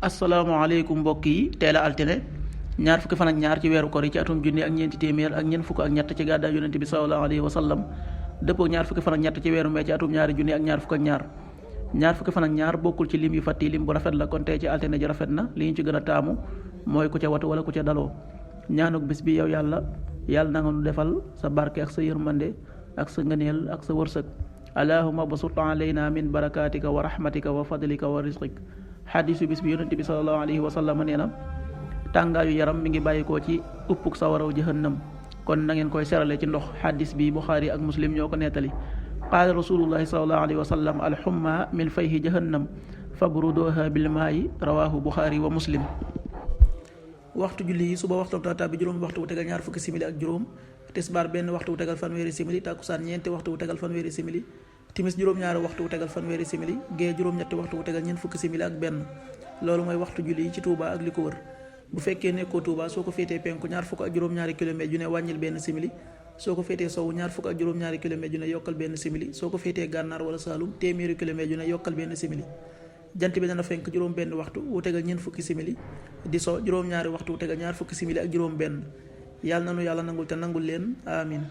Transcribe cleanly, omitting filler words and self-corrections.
asalaamaaleykum mbokk yi tey la altine ñaar fukki fan ak ñaar ci weeru kor yi ci atum junni ak ñeenti téeméer ak ñeent fukk ak ñett ci gàddaay yonente bi sallallahu alayhi wa sallam dëppoo ñaar fukki fan ak ñett ci weeru mee ci atum ñaari junni ak ñaar fukk ak ñaar fukki fan ak ñaar bokkul ci lim yu fàtti lim bu rafet la kon tey ci altine ji rafet na li ñu ci gën a taamu mooy ku ca watu wala ku ca daloo ñaanuk bis bi yow yàlla na nga nu defal sa barke ak sa yërmande ak sa ngëneel ak sa wërsëg allahumma basut alayna min barakatika wa rahmatika wa fadlika wa rizqik xadiisu bis bi yonente bi sallallahu alayhi wa sallam nee na tàngaayu yaram mi ngi bàyyikoo ci uppuk sawaraw jahannam kon na ngeen koy serale ci ndox xadis bi buxaari ak muslim ñoo ko nettali qaala rasulullahi sallallahu alayhi wa sallam alxumma min fayhi jahannam fabruduha bilmaayi rawahu buxaari wa muslim. waxtu julli yi suba waxtu tata bi juróom waxtu wu tegal ñaar fukki simili ak juróom, tisbaar benn waxtu wu tegal fanweeri simili, takkusaan ñeenti waxtu wu tegal fanweeri simili, timis juróom-ñaari waxtu wu tegal fanweeri simili, gee juróom-ñetti waxtu wu tegal ñeent fukki simili ak benn. loolu mooy waxtu julli yi ci Touba ak li ko wër. bu fekkee nekkoo Touba soo ko féetee penku ñaar fukk ak juróom-ñaari kilomètre ju ne wàññil benn simili, soo ko féetee sowu ñaar fukk ak juróom-ñaari kilomètre ju ne yokkal benn simili, soo ko féetee gànnaar wala Saalum téeméeri kilomètre ju ne yokkal benn simili. jant bi dana fenk juróom benn waxtu wu tegal ñeent fukki simili, di so juróom-ñaari waxtu wu tegal ñaar fukki simili ak juróom benn. yàlla nanu yàlla nangul te nangul leen amin